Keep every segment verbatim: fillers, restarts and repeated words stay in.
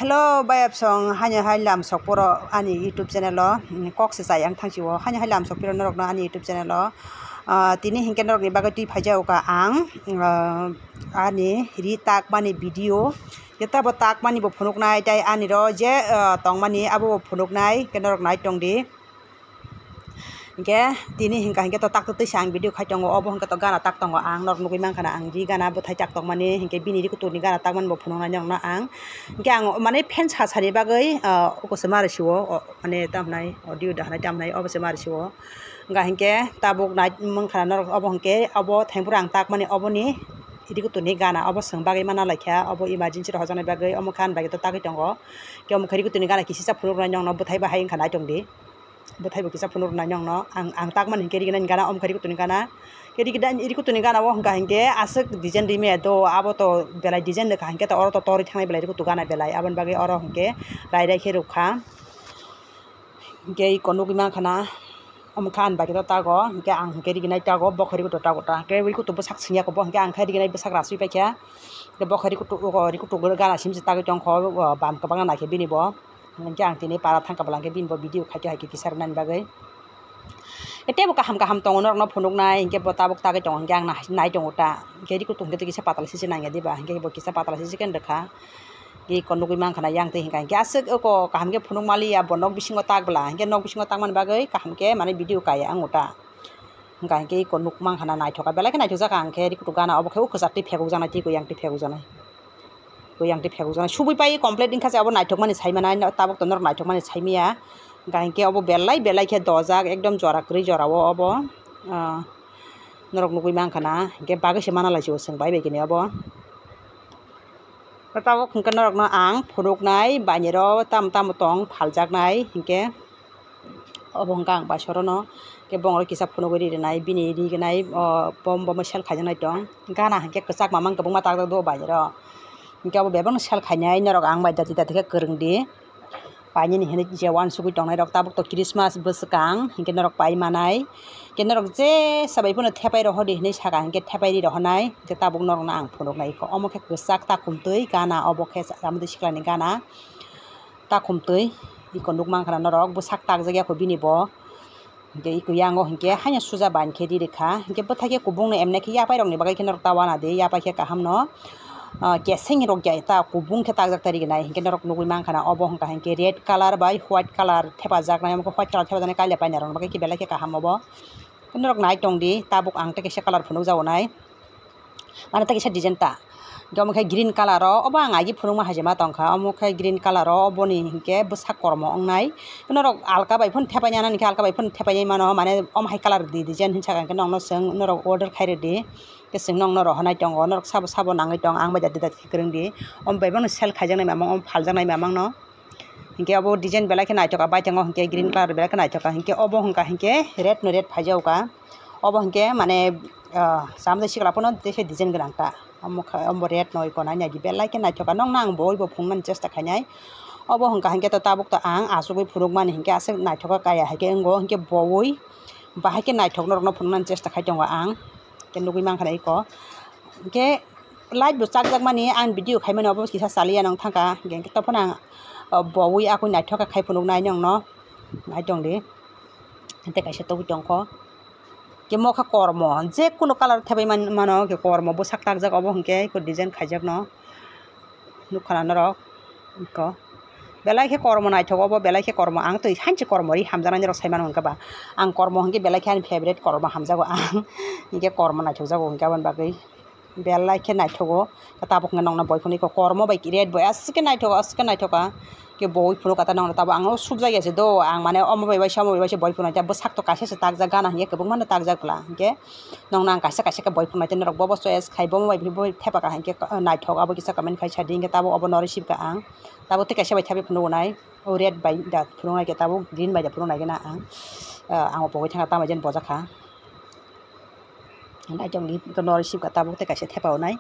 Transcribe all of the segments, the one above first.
Hello, bayapsong, haino hai lam sok poro ani YouTube channel o, mm, kok se chai ang thangsi o, haino hai lam sok piro norok no ani YouTube channel o. Ah, tini hinkhe norok ni bagwi twi phaijao ka ang, ah, ani ri takmani video. Khe tabo takmani bo phunuknai, tei ani ro je, ah, tongmani abo bo phunuknai, khe norok nai tong di. Hinkhe tini hinkha hinkhe to tak twisa ang video khai tongo, obo hinkhe to gana tak tongo, ang norok nugwi mankha na ang ri gana bwthai tak tongmani, hinkhe bini ri kuturni gana takmani bo phunuknai nokno ang. Hinkhe ang mane fan sa sani bagwi, ah, oko se mari siwo, o, mane tamhnai audio dahnai tamhnai obo se mari siwo. Hinkha hinkhe tabuk nai mankha na norok obo hinkhe obo thaimpura ang takmani oboni ri kuturni gana obo swng bagwi mana laikha, obo emergency rok hojaknai bagwi omo khan bagwi to tagwi tongo. Hinkhe omo khe ri kuturni gana kisisa phunuknai nokno bwthai bahai wngkha nai tong di. Bwthai bo kisa phunuk rwnai nokno ang, ang takmani hinkhe riginani gana, omo khe ri kuturni gana. Khe riginani, ri kuturni gana o hwnka hinkhe aswk design rime do, abo to belai design nokha hinkhe to oro to torwi thangnai belai ri kutu gana belai, aboni bagwi oro hinkhe rai rai khe rwkha. Hinkhe iko nugwi mankha na, omo khe ani bagwi to tago, hinkhe ang hinkhe riginai tago, bo khe ri kutu tago ta. Hinkhe ri kutu bwsak swngya kho bo, hinkhe ang khe riginai bwsak rasui paikha. Hinkhe bo khe ri kutu, ri kutu gana simse tagwi tongkho, bam kwbangma naikhe bini bo. Hinkhe ang tini para thangkha bwla hinkhe bini bo video khaikhe haikhe kisa rwnani bagwi. Tei bo kaham kaham tongo norokno phunuknai hinkhe bo tabuk tagwi tongo hinkhe ang nai tongo ta. Hinkhe ri kutung hinkhe kisa patala sisi nangya diba hinkhe bo kisa patala sisi khe rwkha. Iko nugwi mankha na yang twi hinkha hinkhe aswk oko kaham khe phunuk maliya bo nok bisingo tak bwla hinkhe nok bisingo takmani bagwi kaham khe mane video kaiya ang ta. Hinkha hinkhe iko nuk mankha na naithoka belai khe naithokjak ang khe ri kutung gana obo khe o kwchak twi phegukjaknai tei iko yang twi phegukjaknai. Bo yang twi phegukjaknai. Subui pai complete wngkha se abo naithokmani saimanai, tabuk to norok naithokmani saimaya. Hwnkha hinkhe obo belai belai khe dojak, ekdom jora kwrwi jora o obo. Ah, norok nugwi mankha na, hinkhe bagwi se mana lai se bo chwng bai bai khe ni obo. Tabuk hinkhe norokno ang phunuknai, bainero tamo tamo tong phaljaknai hinkhe. Obo hwnka ang bai sorono, khe bongoro kisa phunugwi ri rwnai, bini ri gwnai, o, bom bomo sel khaijaknai tong. Gana hinkhe kwchak mamang kwbangma takjak do bainero. Hinkhe obo bebakno sel khainai, norok ang bai dati dati khe kwrwng di. Painini hinwi je uansugwi tongnai rok tabuk to Christmas bwswkang, hinkhe norok pai manai. Khe norok jesa bai phano thepai rohor di hinwi saka hinkhe thepai ri rohornai, hinkhe tabuk norokno ang phunuknai. Omo khe kwchak takhum twi gana, obo khe Chamodui Siklani gana. Takhum twi iko nuk mankha na norok bwsak takjak ya kho bini bo. Hinkhe iko yango hinkhe haino suja bain khe ri rwkha. Hinkhe bwthai khe kubungno emnai khe yapai rokni bagwi khe norok ta wana di, yapai khe kaham no, ah, keseng rok ya ta kubung khe takjak ta rignai. Hinkhe norok nugwi mankha na obo hwnka hinkhe red colour bai white colour thepajaknai, omo khe white colour thepajaknai kaila paina rokni bagwi khe belai khe kaham obo. Norok nai tong di, tabuk ang tei kaisa colour phunukjago nai. Mane tei kaisa design ta. Hinkhe omo khe green colour o, obo ang agi phunukma hai se ma tongkha. Omo khe green colour o, oboni hinkhe bwsak kormo wngnai. Norok alka bai phano thepaina nani khe alka bai phano thepaina mano, mane omo hai colour di design hinwi saka hinkhe nokno chwng norok order khai rwdi. Khe chwng nokno rohornai tongo, norok sabo sabo nangwi tong, ang bai dati dati khe kwrwng di. Omo bai bono sell khaijaknai mamang, omo phaljaknai mamang no. Hinkhe obo design belai khe naithok, a baithang o hinkhe green colour belai khe naithok, hinkhe obo hwnka hinkhe red no red phaijago ka. Obo hinkhe mane, ah, Chamodui Sikla phano teisa design gwnang ta. Omo kha, omo red no iko nai naidi belai khe naithok, nokno ang bo oi bo phunuknani chesta khainai. Obo hwnka hinkhe to tabuk to ang achugwi phunukmani hinkhe aswk naithok kaya hai khe wngo, hinkhe bo oi bahai khe naithok norokno phunuknani chesta khai tongo ang. Khe nugwi mankha na iko. Hinkhe light bo chakjakmani ang video khaimani obo kisa chaliya nang thangkha. Hinkhe tophano ang, o, bowi akui naithok khe khai phunuknai nokno. Nai tong di. Tei kaisa tobwi tongkho. Khe mokha kormo, je kuno colour thebai man-, mano, khe kormo bwsak takjak obo hinkhe iko design khaijakno. Nukha na norok. Iko. Belai khe kormo naithok obo, belai khe kormo. Ang twi hanchi kormo ri hamjaknai norok sai mano hwnka ba. Ang kormo hinkhe belai khe ani favorite kormo hamjago ang. Hinkhe kormo naithokjago hinkhe aboni bagwi. Belai khe naithogo. Tabuk hwnka nokna boy phunukha kormo bai red bai aswk khe naithogo, aswk khe naithoka. Khe boy phunukha ta nokna tabuk ang o subjak ya se do. Ang mane omo bai bai se, omo bai bai se boy phunukha ta bwsak to kaisa se takjak gana hinkhe kwbangma no takjak bwla. Hinkhe nokna ang kaisa kaisa khe boy phunukha norok bobo choice khai bomo bai bo thepaka hinkhe naithok abo kisa comment khai sadi hinkhe tabuk obo no receive kha ang. Tabuk tei kaisa bai thabi phunuknai. O red bai da phunuknai khe tabuk green bai da phunuknai khe na ang. Ah, ang o pogwi thangkha tamo jen bojakha. Naitong di no receive kha tabuk tei kaisa thepa onai.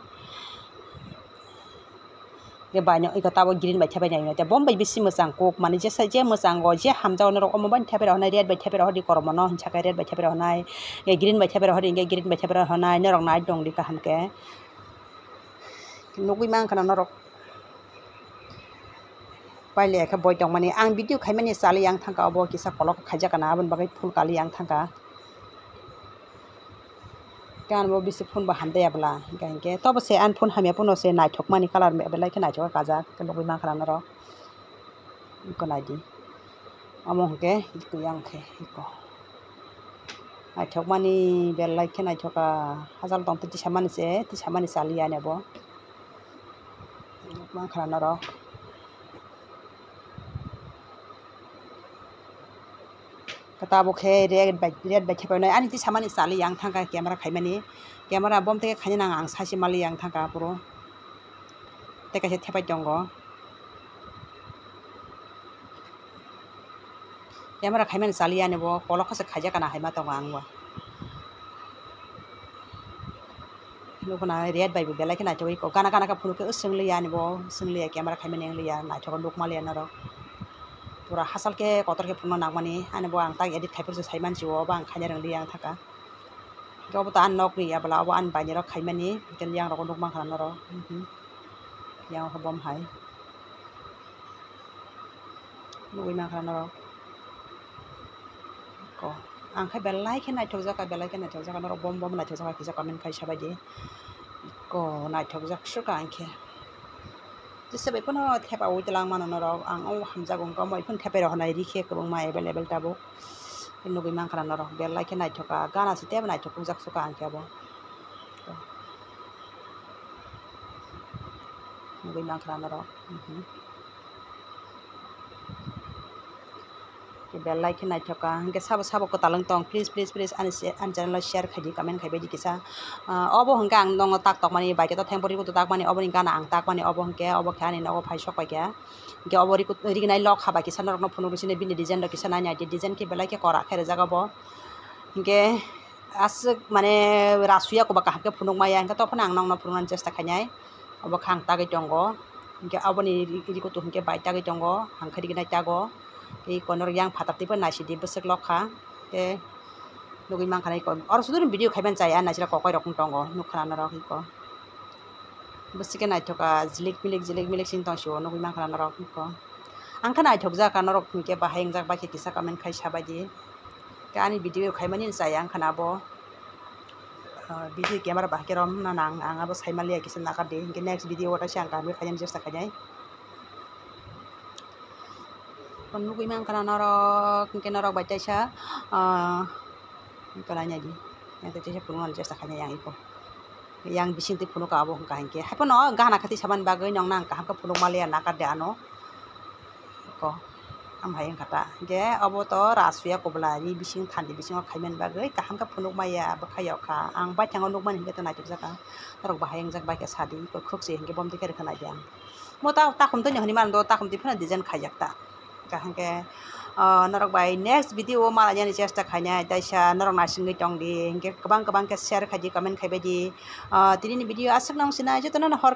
Khe baino iko tabuk green bai thepai nai. Te bom bai bisi mwchang kok mani jesa je mwchang o je hamjak norok omo bai thepai rok nai red bai thepai rok di kormo no hinsa khe red bai thepai rok nai. Khe green bai thepai rok di hinkhe green bai thepai rok nai norok naitong di kaham khe. Nugwi mankha na norok. Pailai khe boi tongmani. Ang video khaimani chali yang thangka, obo kisa kolok khaijak kana, aboni bagwi phul kali yang thangka. Kan bo bisi phone bo hamdaya bwla, hingka hinkhe tobo se ani phone hamya phone se naithokmani colour belai khe naithok kajak, nugwi mankha norok. Iko naidi. Omo hinkhe iko yang khe iko. Naithokmani belai khe naithoka, hachal tongtwi tisamani se, tisamani chaliya ani bo. Mankha norok. Tabuk khe red bai, red bai khe painai. Ani twi samani chali yang thangkha camera khaimani. Camera bom tei khaina nang ang sachi mali yang thangkha puro. Tei kaisa thepai tongo. Camera khaimani chali ani bo kolok khasa khaijak kana hai ma tongo ang bo. Nukuna red bai bo belai khe naithok iko. Gana gana khe phunuk khe swng liya ani bo, swng liya camera khaimani wng liya, naithok nukma liya norok. Pura hachal khe kotor khe phunukna nangmani, ani bo ang tak edit khai phuru sai mansi o, obo ang khaina rwng liya ang thaka. Hingke obo to ani nok ni ya bwla, obo ani bai ni rok khaimani, hingke yang rok nukmankha norok. Mhm. Yang khe bom hai. Nugwi mankha norok. Ko. Ang khe belai khe naithokjak, belai khe naithokjak, norok bom bom naithokjak, kisa comment khai sabaidi. Ko naithokjak suka ang khe. Jesa bai phano thepa ui tlang mano norok, ang o hamjak wngkha, omo phano thepai rok nai ri khe kwbangma available tabuk. Nugwi mankha norok, belai khe naithoka, gana se tebo naithok jak suka ang khe abo. Nugwi mankha norok. Mhm. Belai khe naithoka, hingke sabo sabo kwtal wng tong, please, please, please, ani se-, ani channel o share khaidi, comment khaibaidi kisa. Ah, obo hingke ang nongo tak tokmani, bai khe to thengpor rikutwi takmani, oboni gana ang takmani, obo hingke, obo khe ani nogo phai sok paikha. Hingke obo rikut-, rignai lok haba kisa norokno phunuk rw sini, bini design rok kisa nai nai di, design khe belai khe kwrak khe rijak obo. Hingke aswk mane rasuya koba kaham khe phunuk maya, hingke tophano ang nokno phunuknani chesta khainai. Obo khe ang tagwi tongo, hingke aboni ri-, rikutwi hingke bai tagwi tongo, hangkhe rignai tago. Tei konor yang phatar twibo naisidi bwswk lokha, tei nugwi mankha iko. Oro sudunu video khaiman chaya naisira kokoirok wng tongo, nukha norok iko. Bwswk khe naithoka, jilik milik, jilik milik sing tong sio, nugwi mankha norok iko. Ang khe naithokjak, norok hingke bahai wngjak bai khe kisa comment khai sabaidi. Khe ani video khaimani chaya wngkha na abo. Ah, video camera bahai khe rom na nang, ang abo saimaliya kisa nakar di. Hingke next video o taisa ang kaham khe khainani chesta khainai. Nugwi mankha na norok, hingke norok bai taisa, ah, wngkha na di. Yang taisa phunuknani chesta khainai yang iko. Yang bising twi phunukha abo wngkha hinkhe. Haiphano gana khe twi samani bagwi nokno ang kaham khe phunukmaliya nakar di ano. Ko, am hai wngkha ta. Hingke obo to rasuya kobla ri bising thandi bisingo khaimani bagwi kaham khe phunukmaya bwkha yokha. Ang baithang o nukmani hingke to naithokjak ang. Norok bahai wngjak bai khe sadi, ko khwk se hingke bom twi khe rwkha naidi ang. Mo ta, takhum twi ni hwnwi mano do, takhum twi phano design khaijak ta. Kaham khe, ah, norok bai next video o malainani chesta khainai, taisa norok naisingwi tongdi, hingke kwbang kwbang khe share khaidi, comment khaibaidi. Ah, tinini video aswk nang sinai, jotono hor